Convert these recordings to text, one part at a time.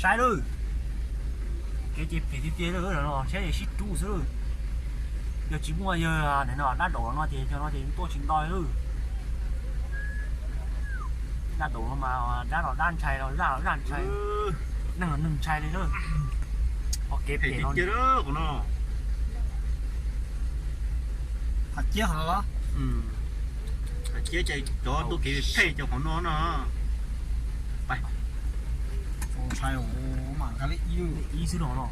Saib lawm, kev ces phem tiag tiag lawm no, saib sib rub xwb lawm. Yog tsis muaj yawg no dab daum no ces cov no ces tuaj tsis nto lawm. Dab daum no mas dab los dab ntshai los zaj los zaj ntshai, neeg los neeg ntshai li lawm. Ho kev phem no. Hav ciab, hav ciab ces cov tuaj kev phem cov qhov no no. Ntshai, ib xwb no no.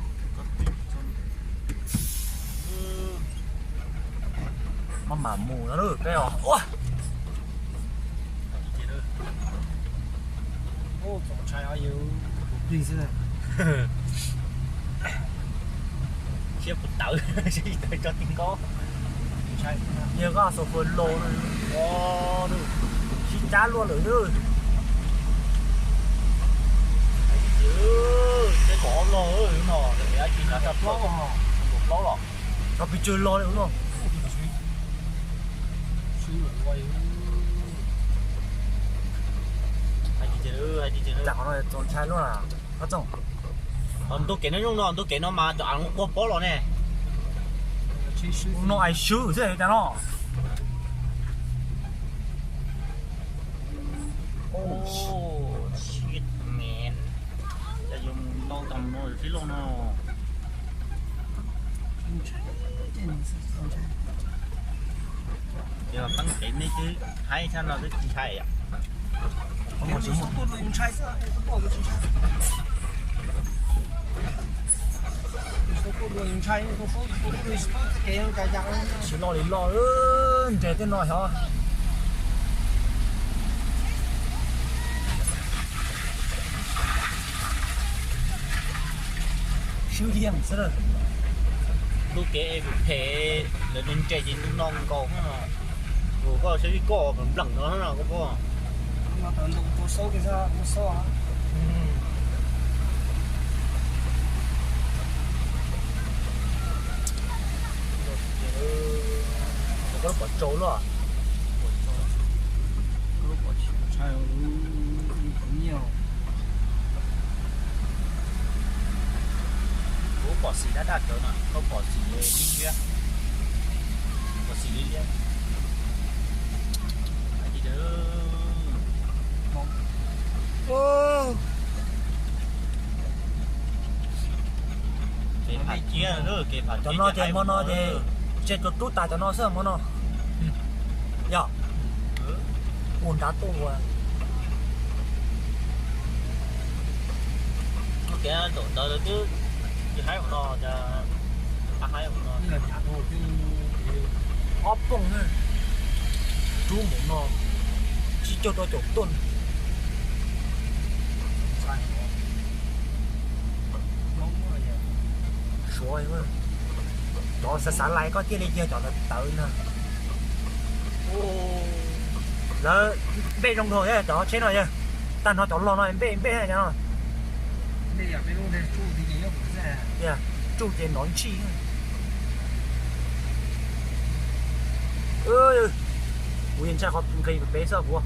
Maj mam mus no peb os. Txaus ntshai os, yus tus plig xwb. Siab puas tawv, siab tsis tawv tso ti nkaub. Yog koj xo fua lo no, sib cab luaj lawm. Teb kom ob log no, dab tsi na, plaub los, plaub los. Cov pes tsawg los li no. Tam qhov no txaus ntshai luaj. Qhov txoog, ntu kev no, nyob no ntu kev no mas cov av quaj pob los ne. No ais swb xwb cas no. Shit, man. Cas yuav mus ntau tag no sib loj no. Yog teeb kev nej twb haib tshaj no twb tsis ntshai yom. Tsis loj li loj, nres tej no xyov. Swb yeej xwb. Ntu kev phem, lawv nres ces ntu no nkaus. Koj saib koj npleem no koj pom. Koj pom tsau luaj. Kuv pom xim dab dab cawv no, koj pom xim li liab, pom xim li liab. Kev pham ciab, kev pham ciab. Cov no ces hmo no ces tseg rub tas cov no xwb hmo no. Yog ua nrad tuaj ua. Kev ntaum ntawd twb tsis haib hauv no, haib hauv no. Ob pooj rub mus no tsib caug rau caum tuaj. Suav, cov xav xav lais koj thiaj li yog cov tawv ntag. Lawv npej zoo dhau cov tsheb no yog, tag nrho cov log no npej npej cov no. Tsuj ces nov ntshij. Kuv yeej ntshai qhov nqis pem xwb kuv.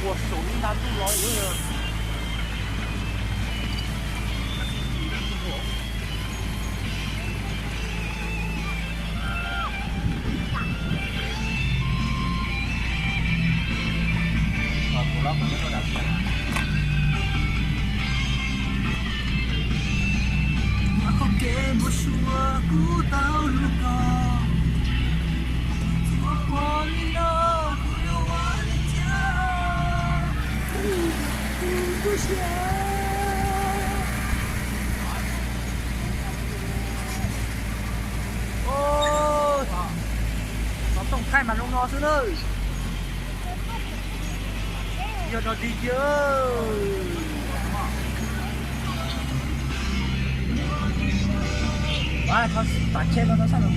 Ua saum ib nta ntuj los. Xov tooj thaij mas zoo no xwb na. Yog no dig kiag. Tav tsheb no tau sab nraud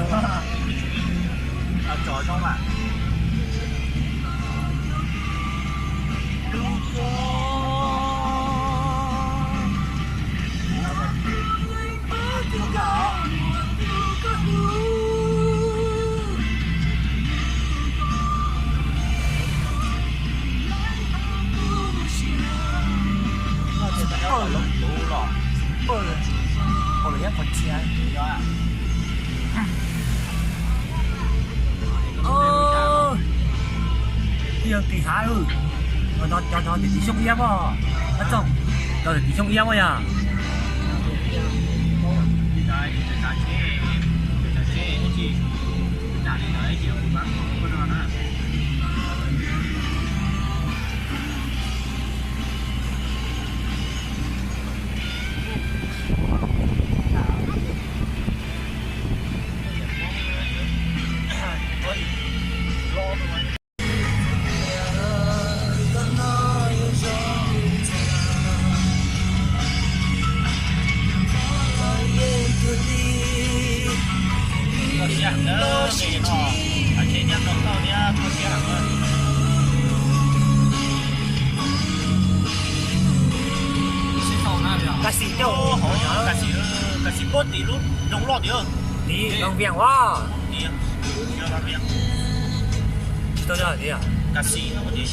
nkaus a. Tso zoo mas. Ib yog tim hav, cov cov tim Xyooj Iab os, Ab Txooj, cov tim Xyooj Iab os yog. Ka xis, ka xis puab tim lub nroog loj tiag. Tim Vaj Viam as. Tsis tau yog tiag. Ka xis no tiag.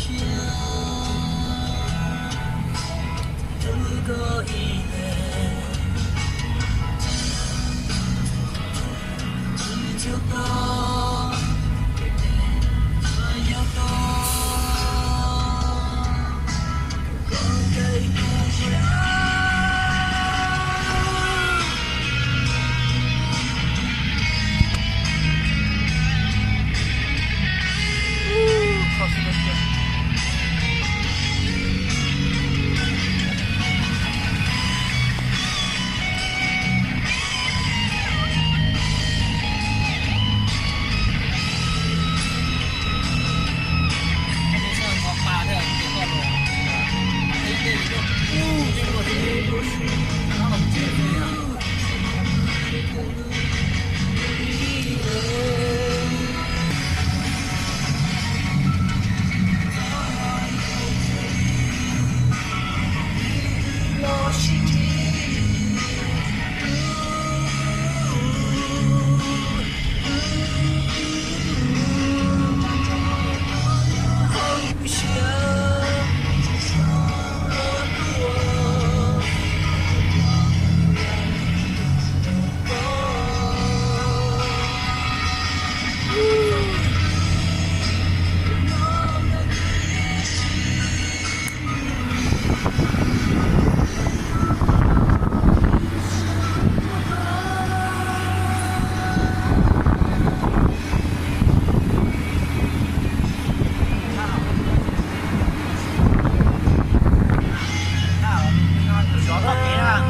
Zov txoj kev,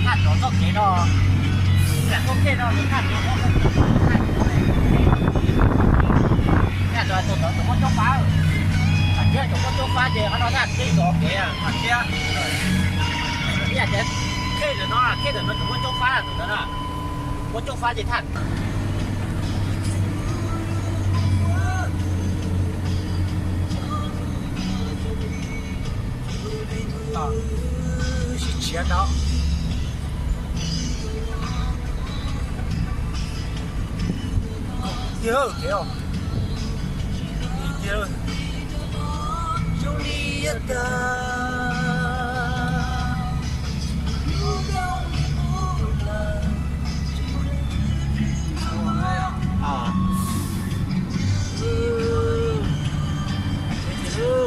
thaj zov txoj kev no, lam tuaj khej no, thaj zov, thaj zov tus muab coob fab, thiab tus muab coob fab ces qhov no thaj tib zov kev thiab. Ib yam tias khej ntawm no, khej ntawm no tus muab coob fab tus ntawd na, muab coob fab ces thaj sib tshiav ntawd. Tiag, tiag, zoo li tag.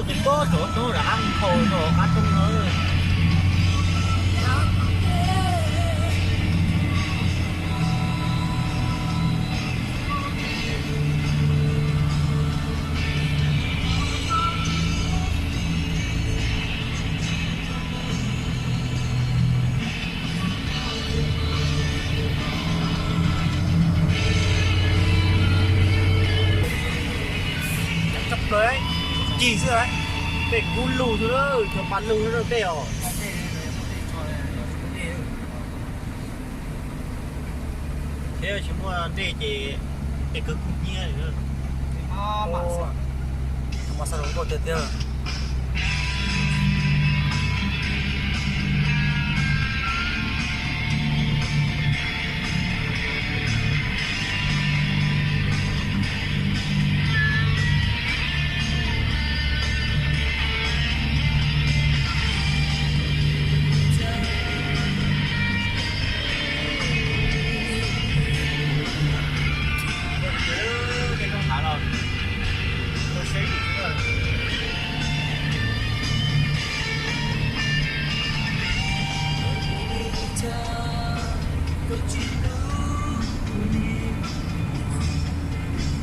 Tus pob tsuas tub rov qab nphau rau qab roob no. Tsob plaws, cig xwb, peb kub lug xwb, cov pa lug xwb peb os. Tsis muaj dej ces tej kwv kuj hnyiab li. Mas xa zoo nkauj tiag tiag.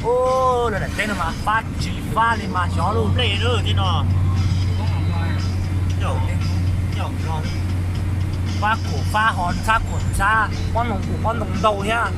Ub, lawv daim teb no mas fab tsis fab li mas xyov lub nplej lawm tej no. Fab kuam fab ho, fab kuam fab, pob ntoo kuam pob ntoo ntau thiab.